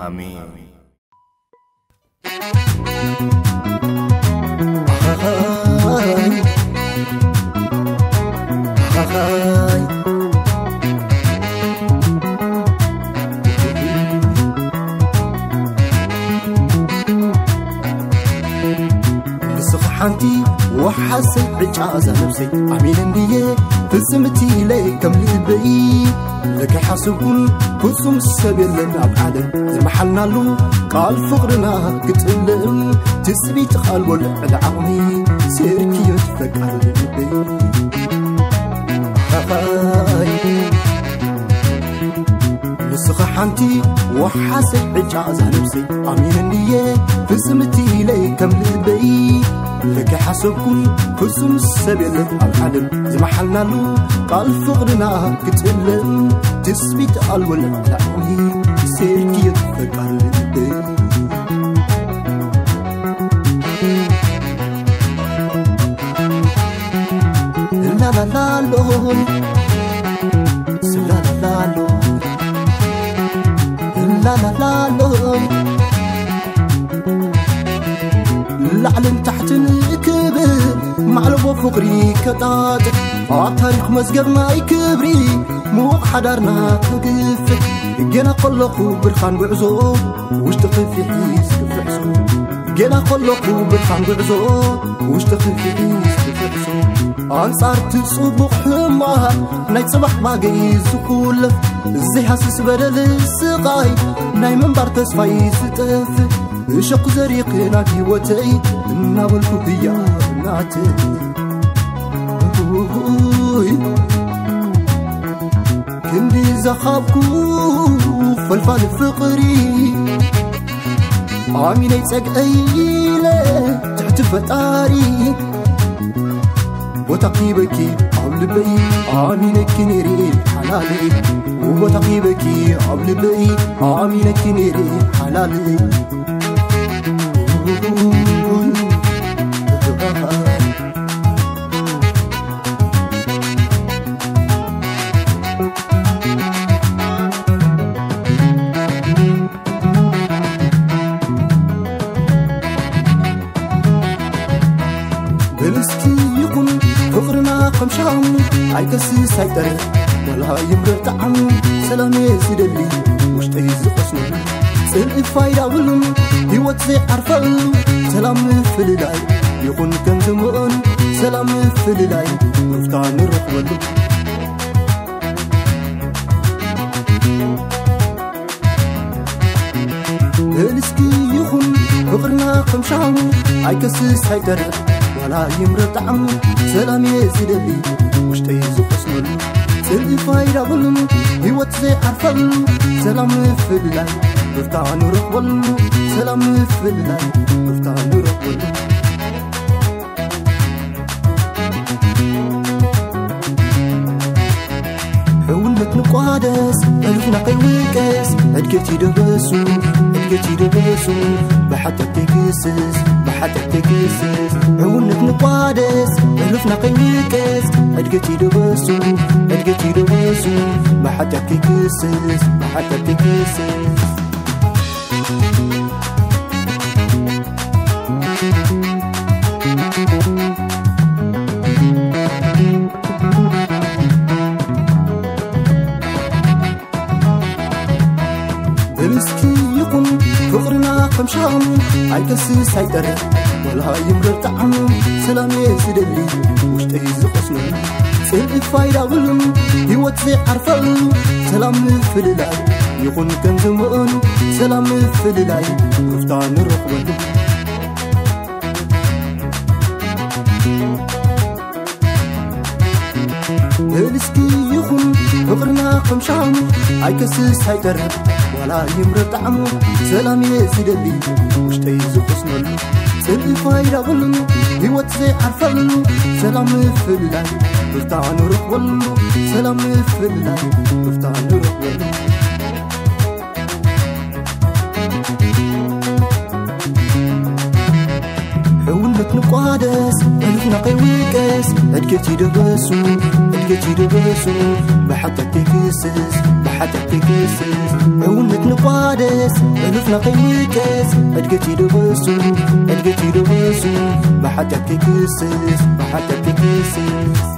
ኣሜን። ንስኻ ሓንቲ ወሓሰይ ዕጫ እዛ ነብሰይ ኣሚነ እንድየ ፍጽምቲ ኢለ ከም ልበይ ለካ ሓሰብኩን ፍጹም ሰብ የለን ኣብ ዓለም ዝመሓልናሉ ቃል ፍቕርና ክጥልም ትጽቢት ቃል ወልዕል ዓቕሚ ሴርክዮ ትፈቃር ልበይ ንስኻ ሓንቲ ወሓሰይ ዕጫ እዛ ነብሰይ ኣሚነ እንድየ ፍጽምቲ ኢለ ከም ልበይ ለካ ሓሰብኩን ፍጹም ሰብ የለን ኣብ ዓለም ዝመሓልናሉ ቃል ፍቕርና ክጥልም ትጽቢት ቃል ወልዕል ዓቕሚ ሴርክዮ ትፈቃር ልበይ ላላላሎ ስላላላሎ ላላላሎ ላዕልን ታሕትን ክብል ማዕለቦ ፍቕሪ ከጣጥፍ ኣብ ታሪኽ መዝገብ ናይ ክብሪ ምዉቕ ሓዳርና ክግፍፍ ገና ከለኹ ብርሃን ጉዕዞ ውሽጢ ክፍሒ ዝፍሕሶ ገና ከለኹ ብርሃን ጉዕዞ ውሽጢ ክፍሒ ዝፍሕሶ ኣንጻር እቲ ጽቡቕ ሕማቕ ናይ ጽባሕ ባገይ ዝኹለፍ ዘይሃስስ በደል ስቓይ ናይ ምንባር ተስፋይ ዝጠፍእ እሸኹ ዘሪኽን ኣብ ህይወተይ እናበልኩ ህያብ ናተይ ክንዲ ዘኻብኩ ፈልፋል ፍቕሪ ኣሚነይ ጸግዐይ ኢለ ትሕቲ ፈጣሪ ቦታ ኪበኪ ኣብ ልበይ ኣሚነኪ ነይረ ሓላለይ ቦታ ኪበኪ ኣብ ልበይ ኣሚነኪ ነይረ ሓላለይ ብልስኪ ይኹን ፍቕርና ከም ሻሙ ኣይከስስ ኣይጠርሕ ዋላ ይምረር ጣዕሙ ሰላም እየ ዝደሊ ውሽጠይ ዝቐስነሉ ጽልኢ ፋይዳ ብሉን ህይወት ዘይዓርፈሉ ሰላም ምፍልላይ ይኹን ከም ዝምኦን ሰላም ምፍልላይ ሩፍታ ንረኽበሉ ብልስኪ ይኹን ፍቕርና ከም ሻሙ ኣይከስስ ኣይጠርሕ ዋላ ይምረር ጣዕሙ ሰላም እየ ዝደሊ ውሽጠይ ዝቆስመሉ ጽልኢ ፋይዳ ብሉን ህይወት ዘይዓርፈሉ ሰላም ምፍልላይ ሩፍታ ንረኽበሉ ሰላም ምፍልላይ ሩፍታ ንረኽበሉ ሕውነት ንቋደስ ዕርፍና ከይውቀስ ዕድገት ይደበሱ ዕድገት ይደበሱ ብሓጢኣት ተይክስስ ብሓጢኣት ተይክስስ ሕውነት ንቋደስ ዕርፍና ከይውቀስ ዕድገት ይደበሱ ዕድገት ይደበሱ ብሓጢኣት ተይክስስ ብሓጢኣት ተይክስስ ብልስኪ ይኹን ፍቕርና ከም ሻሙ ኣይከስስ ኣይጠርሕ ወላ ይምረር ጣዕሙ ሰላም እየ ዝደሊ ውሽጠይ ዝቐስኑ ጽልኢ ፋይዳ ብሉን ህይወት ዘይዓርፈሉ ሰላም ምፍልላይ ይኹን ከም ዝምእኑ ሰላም ምፍልላይ ሩፍታ ንረኽበሉ ብልስኪ ይኹን ፍቕርና ከም ሻሙ ኣይከስስ ኣይጠርሕ ዋላ ይምረር ጣዕሙ ሰላም እየ ዝደሊ ውሽጠይ ዝቆስነሉ ጽልኢ ፋይዳ ብሉን ህይወት ዘይዓርፈሉ ሰላም ምፍልላይ ሩፍታ ንረኽበሉ ሰላም ምፍልላይ ሩፍታ ንረኽበሉ ሕውነት ንቋደስ ዕልፍና ከይውቀስ ዕድገት ይደበሱ ዕድገት ይደበሱ ብሓጢኣት ከይክስስ ሓጢኣት ክክስስ፣ ዕውነት ንቋደስ፣ ሕሉፍና ከይንቀስ፣ ዕድገት ይድበሱ፣ ዕድገት ይድበሱ፣ ብሓጢኣት ክክስስ፣ ብሓጢኣት ክክስስ።